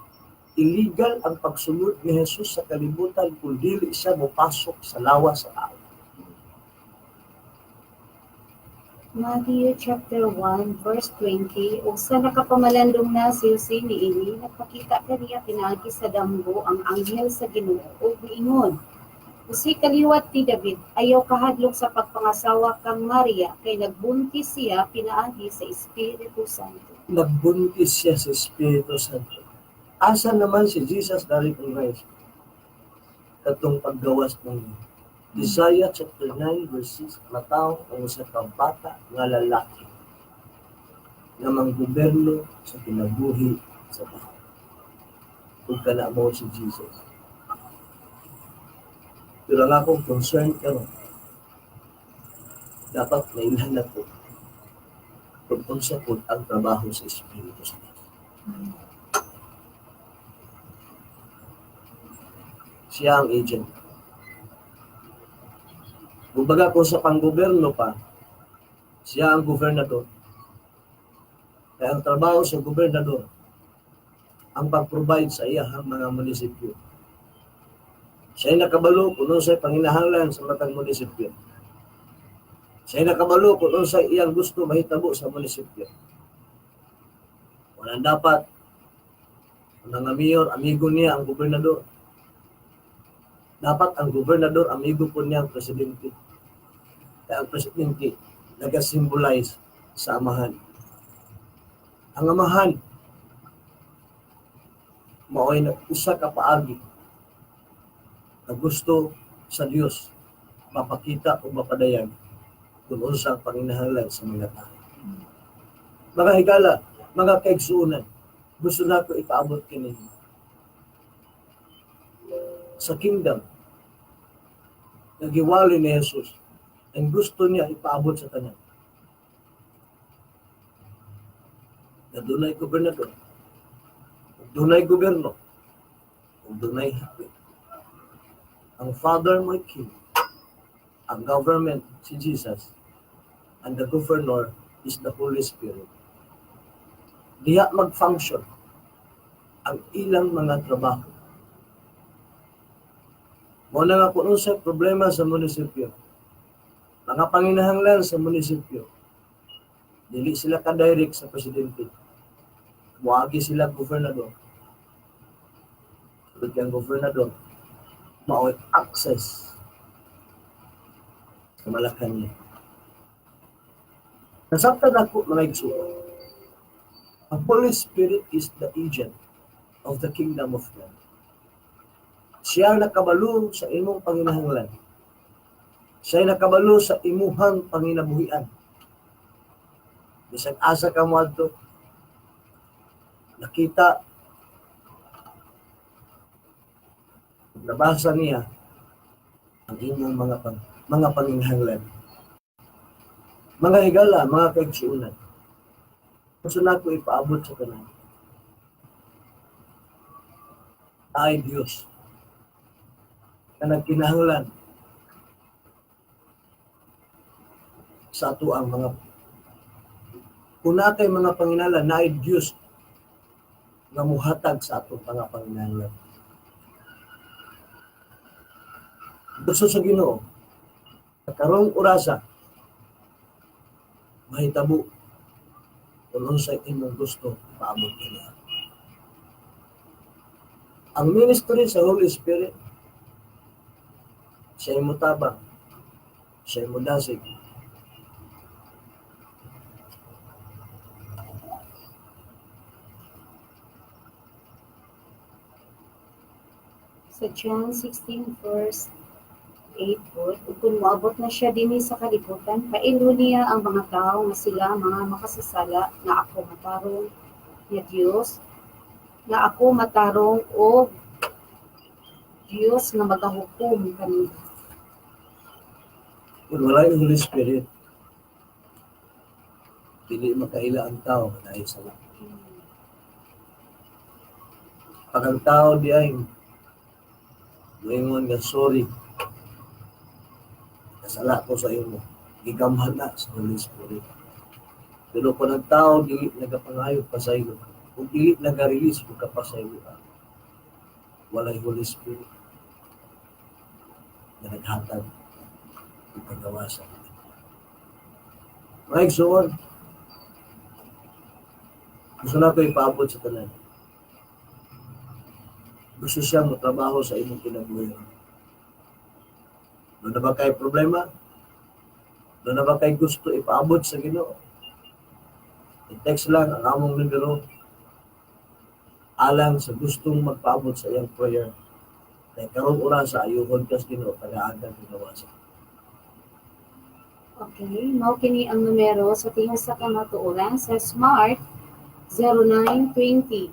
illegal ang pagsulod ni Jesus sa kalibutan kung dili siya mopasok sa lawas sa tao. Matthew chapter 1 verse 20, ug sa nakapamalandong na si Jose niini, nagpakita kaniya pinaagi sa damgo ang anghel sa Ginoo ug miingon, "Jose, kaliwat ni David, ayaw kahadlok sa pagpangasawa kang Maria, kay nagbuntis siya pinaagi sa Espiritu Santo." Nagbuntis siya sa Espiritu Santo. Asa naman si Jesus na recognize katong paggawas ng Isaiah chapter 9 verse 6, mataw ang usa ka bata nga lalaki nga manggoberno sa kinabuhi sa tao. Ug kana mao si Jesus. Pero ang akong concern karon, dapat mailhan nako Kung unsa pud ang trabaho sa Espiritu sa Dios. Siya ang agent. Kumbaga kung sa panggobyerno pa, siya ang gobernador. Kaya ang trabaho sa gobernador, ang pag-provide sa iyahang mga munisipyo. Siya'y nakabalo kung unsay panginahanglan sa matag munisipyo. Siya'y nakabalo kung unsay iyang gusto mahitabo sa munisipyo. Walang dapat ang mga mayor, amigo niya ang gobernador. Dapat ang gobernador, amigo po niya ang presidente. Kaya ang presidente nagasimbolize sa amahan. Ang amahan mao'y usa ka paagi na gusto sa Dios mapakita o mapadayag kung unsa ang panginahanglan sa mga tao. Mga higala, mga kaigsuonan, gusto nako ipaabot kini sa kingdom na giwali ni Jesus ang gusto niya ipaabot sa tanan. Na dunay gobernador, ug dunay gobyerno, ug dunay hari. Ang Father mo'y King, ang government si Jesus, and the governor is the Holy Spirit. Diha mag-function ang ilang mga trabaho. Mao na nga kung unsay problema sa munisipyo, mga panginahanglan sa munisipyo, dili sila ka-direct sa presidente. Muagi sila gobernador. Tungod kay ang gobernador, mao'y access sa Malacanang. Nasabtan ako, mga igsuon. Ang Holy Spirit is the agent of the kingdom of God. Siya ang nakabalo sa imong panginahanglan. Siya ang nakabalo sa imuhang panginabuhian. Bisag asa ka moadto, nakita, nabasa niya ang inyong mga panginahanglan. Mga higala, mga kaigsuonan, gusto na ko ipaabot sa tanan. Ay Diyos, na nagkinahanglan sa ato ang mga kung naa kay mga panginahanglan, naay Diyos nga muhatag sa atong mga panginahanglan. Gusto sa Ginoo, sa karong orasa, mahitabo kung unsay imong gusto paabot niya. Ang ministry sa Holy Spirit, siya imo tabang, siya imo dasig. Sa John 16 verse 8 po, ug kung moabot na siya dinhi sa kalibutan, pailho niya ang mga tao nga sila mga makasasala, nga ako matarong nga Dios, nga ako matarong og Dios nga magahukom kanila. Kung wala yung Holy Spirit, dili makaila ang tao nga naay sala. Pag ang tao di ay moingon nga sorry, nasala ko sa imo, gigamhan na sa Holy Spirit. Pero kung ang tao dili nagapangayo pasaylo, kung dili naga-release og kapasaylo, walay Holy Spirit na naghatag og kagawasan. Mga igsoon, gusto na ko ipaabot sa tanan. Gusto siya motrabaho sa imong kinabuhi. Doon na ba kay problema? Doon na ba kay gusto ipaabot sa Ginoo? I-text lang ang among numero alang sa gustong magpaabot sa iyang prayer. Kay karong oras sa ayuhon kas Ginoo tagaagan ginawasan. Okay, mao kini ang numero sa Tingog sa Kamatuoran sa Smart 0920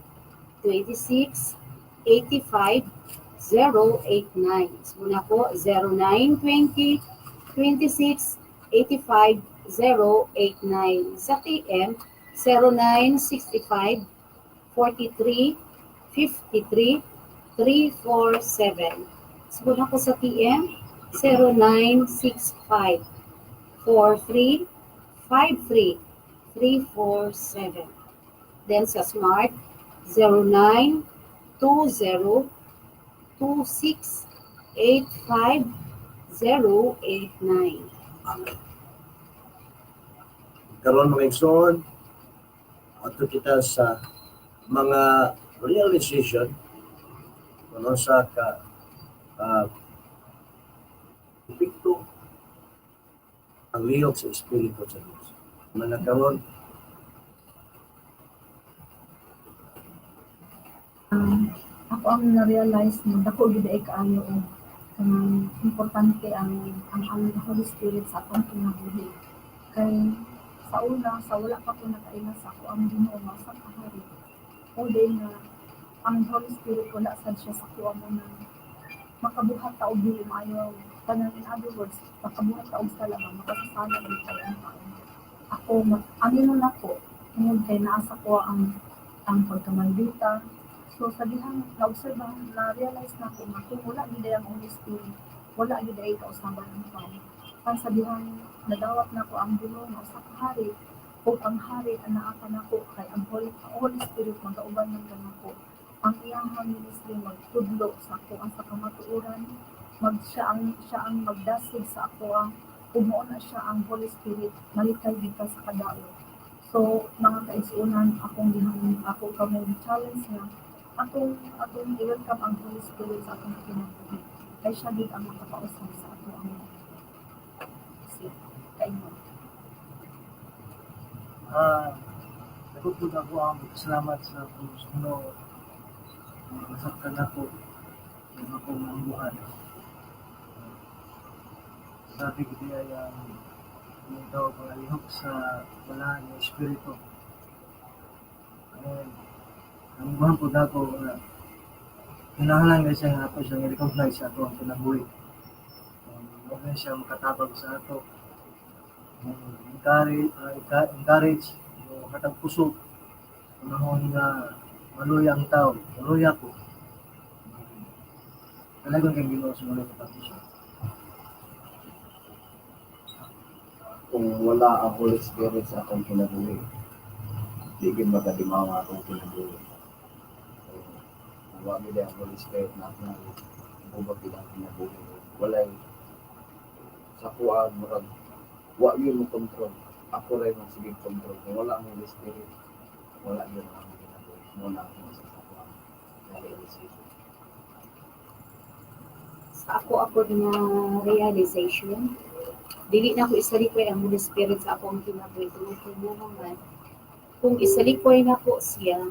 26 85 089. Muna po, 0920 26 85 089. Sa TM, 0965 43 53 347. Subod ako sa TM, 0965 43 53 347. Then sa Smart, 0920 26 85 089. Amen. Karon, mga igsoon, ato kita sa mga realization kung sa ka epekto ang lihok sa Espiritu sa Diyos. Mga karon, Ako ang na-realize na dako gid ay kaayo og importante ang Holy Spirit sa atong kinabuhi. Kay sa una, sa wala pa ko nakaila sa ako ang Ginoo nga usa ka hari. O day nga ang Holy Spirit wala sad siya sa kuha mo na makabuhat ta og dili maayo, kanang in other words, makabuhat ta og sala ba, makasasala gid kay ang tao. Ako aminon nako tungod kay naa sa kuha ang pagkamaldita. So sa dihang naobserbahan, na-realize na ko nga kung wala gid ang Holy Spirit, wala gid ay kausaban ang tao. Pan sa dihang nadawat nako ang Ginoo nga usa ka hari, ug ang hari ang naa kanako kay ang Holy Spirit magauban man kanako. Ang iyang ministry magtudlo sa ako ang sa kamatuoran, mag siya ang magdasig sa ako ang ug mao na siya ang Holy Spirit, malikay gid ka sa kadaot. So mga kaigsuonan, akong gihang ako kamo challenge nga atong i-welcome ang Holy Spirit sa atong kinabuhi. Kay siya gid ang makapausab sa ato ang si kaingon. Dako pud ako ang salamat sa Ginoo. Masaktan ako ng akong ambuhan. Grabe gid ay ang ikaw pangalihok sa balahan ng Espiritu. And ang buhan po ako nga kinahanglan kay siya nga ato siyang i-recognize sa ato ang kinabuhi. Huwag na siya makatabang sa ato. Encourage, makatag kusog panahon nga maluya ang tao, maluya ko. Talagang kay Ginoo sa mga katag. Kung wala ang Holy Spirit sa atong kinabuhi, di gyud magadimaw ang atong kinabuhi. So, kung wala gyud ang Holy Spirit na atong bubag gyud ang kinabuhi. Walay sa kuan, murag wa gyud mo control. Ako ray man sige control. Kung wala ang Holy Spirit, wala gyud ang akong kinabuhi. Mo na ako sa kuan realization. Sa ako nga realization, dili na ako isalikway ang Holy Spirit sa akong kinabuhi tungod kay man kung isalikway nako siya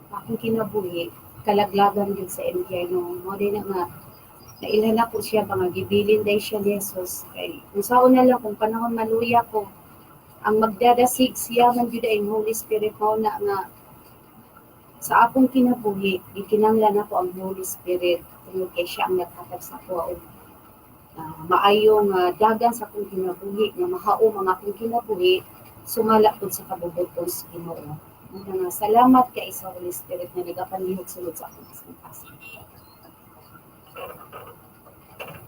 akong kinabuhi, kalaglagan gyud sa impyerno. Mo din na nga nailhan nako siya ba nga gibilin day siya ni Jesus, kay kung saon na lang kung panahon maluya ko, ang magdadasig siya man gyud ay Holy Spirit. Mao na nga sa akong kinabuhi, gikinahanglan nako ang Holy Spirit tungod kay siya ang naghatag sa ako og maayong dagan sa akong kinabuhi, nga mahaom ang akong kinabuhi sumala pud sa kabubuton sa Ginoo. Mao nga salamat kay sa Holy Spirit nga nagapanlihok sulod sa akong kasing-kasing.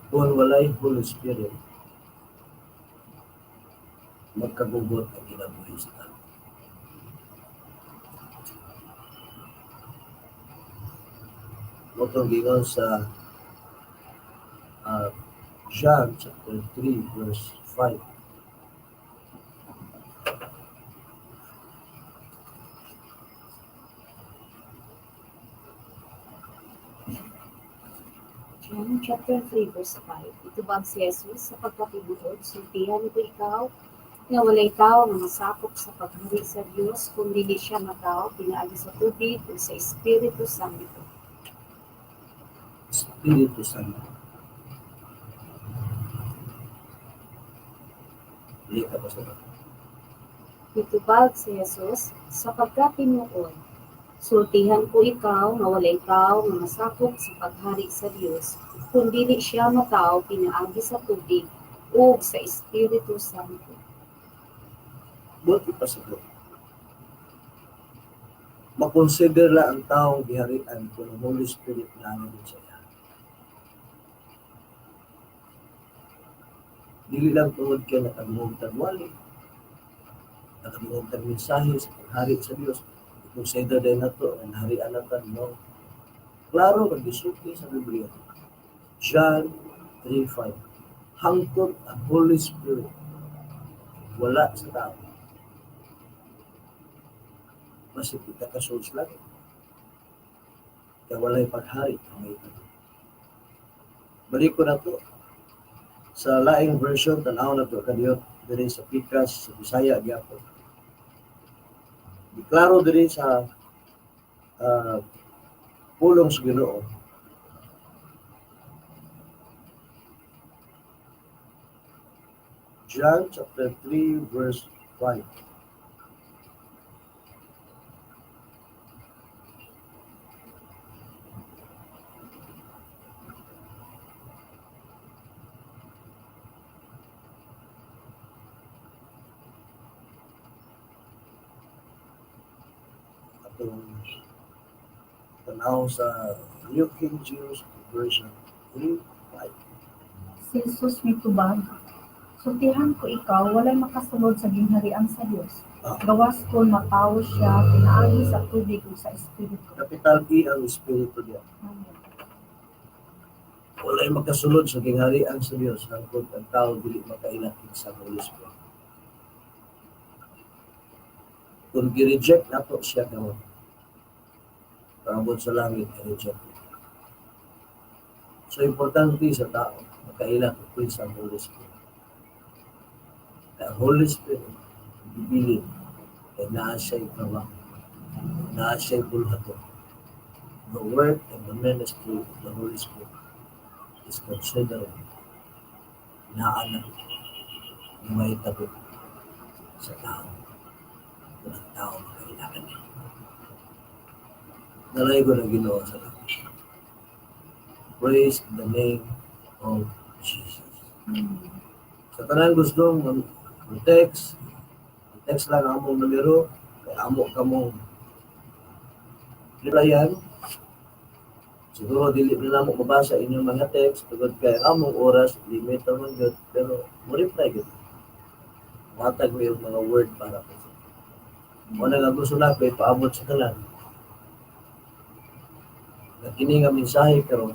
Kung walay Holy Spirit, magkagugot ang kinabuhi sa tao. Motong gingon sa John chapter 3 verse 5. John chapter 3 verse 5. Itubag si Jesus, sapagkat tinuod, sultihan ko ikaw, nga walay tao nga masakop sa paghari sa Dios kung dili siya matawo pinaagi sa tubig ug sa Espiritu Santo. Espiritu Santo. Dili ka pa sa Itubag si Jesus, sapagkat tinuod, sultihan ko ikaw nga walay tao nga masakop sa paghari sa Dios kung dili siya matawo pinaagi sa tubig ug sa Espiritu Santo. Buot ipasabot. Makonsider la ang taong giharian kung ang Holy Spirit na ang sa iya. Dili lang tungod kay nakadungog tag wali, nakadungog tag mensahe sa paghari sa Dios, i-consider din nato ang harian nato, no? Klaro kag gisulti sa Biblia. John 3:5. Hangtod ang Holy Spirit wala sa tao, basig kita kasulod sa langit. Kaya walay paghari ang may ito. Balik ko na to sa laing version, tanaw na to kadiyot diri sa Pikas, sa Bisaya gyapon. Giklaro diri sa pulong sa Ginoo. John chapter 3 verse 5. Atong tanaw sa New King James Version 3:5. Si Jesus mitubag, "Sultihan ko ikaw, walay makasulod sa gingharian sa Dios. Gawas kon matawo siya pinaagi sa tubig ug sa espiritu." Capital E ang espiritu niya. Amen. Walay makasulod sa gingharian sa Dios hangtod ang tao dili makaila sa Holy Spirit. Kung gi-reject nato siya karon, paabot sa langit, i-reject. So, importante sa tao, makaila kung sa Holy Spirit. Ang Holy Spirit, gibilin, kay naa siya'y trabaho, naa siya'y bulhaton. The work and the ministry of the Holy Spirit is considered naa na mahitabo sa tao. Kung ang tao makailangan niya. Nalay ko na Ginoo sa langit. Praise the name of Jesus. Sa tanang gustong mag-text, text lang ang among numero, kay amo kamong replyan. Siguro dili na namo mabasa inyong mga text tungod kay ang among oras limit man gyud, pero mo reply gyud. Matag mo yung mga word para po. Mo na nga gusto na ko ipaabot sa tanan. Nga kini nga mensahe karon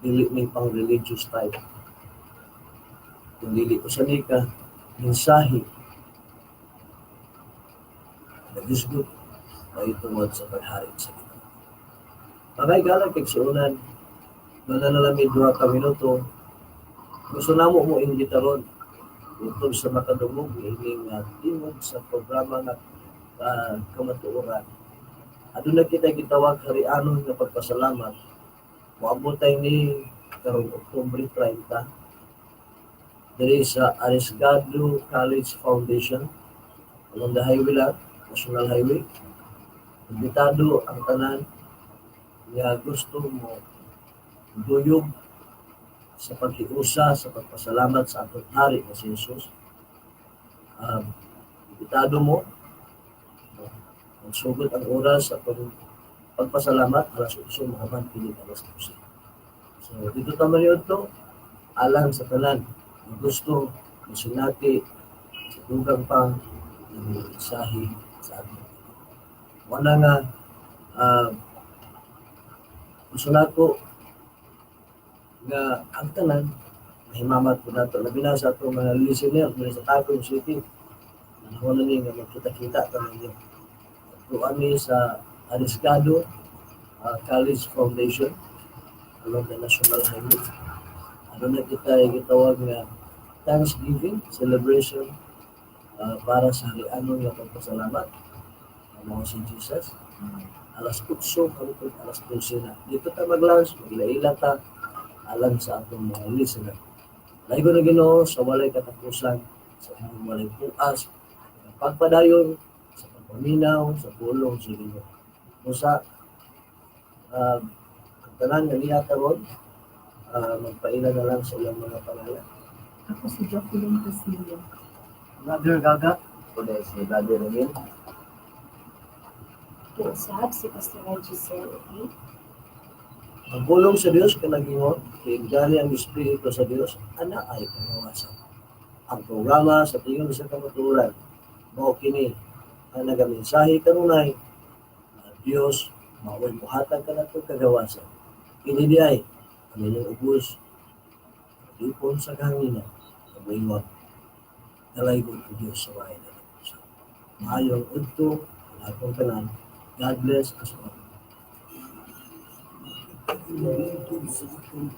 dili ni pang religious type. Kung dili usa ni ka mensahe nagisgot mahitungod sa paghari sa Ginoo. Mga igalang kigsuonan, wala na lang may 2 ka minuto. Gusto namo mo imbitaron tungkol sa makadungog ining tingog sa programa nga kamatuoran. Aduna kita gitawag harianon nga pagpasalamat. Moabot tay ni karong Oktubre 30 diri sa Arrisgado College Foundation along the highway lang, National Highway. Imbitado ang tanan nga gusto mo duyog sa paghiusa, sa pagpasalamat sa atong hari na si Jesus. Imbitado mo, magsugod ang oras sa atong pagpasalamat, alas 8, mahaman pili alas 12. So, dito ta maniud to, alang sa tanan nga gusto mosinati sa dugang pa ng mensahe sa atong. Wala nga, gusto nako nga ang tanan mahimamat po nato, labi na sa atong mga listener diri sa Tacum City. Panahon na ni nga magkita-kita ta ninyo. Adto mi sa Arrisgado College Foundation along the National Highway. Ano na kita gitawag nga Thanksgiving celebration para sa harianon nga pagpasalamat mao si Jesus. Alas 8 hangtod alas 12 na. Dito ta mag-lunch, magila-ila ta alang sa atong mga listener. Laigo na Ginoo sa walay katapusan, sa inyong walay puas, sa pagpadayon, sa pagpaminaw, sa pulong sa Ginoo. Usa, ang tanan nga niya karon, magpaila na lang sa ilang mga pangalan. Ako si Jocelyn Castillo. Brother Gaga. Ako si Brother Romil. Usab si Pastor Giselle, okay? Ang pulong sa Dios kanagingon, kay gani ang Espiritu sa Dios, ana ay kagawasan. Ang programa sa Tingog sa Kamatuoran, mao kini ang nagamensahe kanunay na Dios mao'y muhatag kanatong kagawasan. Kini di ay ang inyong ubos, lipon sa kahanginan, kabuingon, dalaygon ang Dios sa waay na sa. Maayong udto, ang atong tanan. God bless us all. Sa akong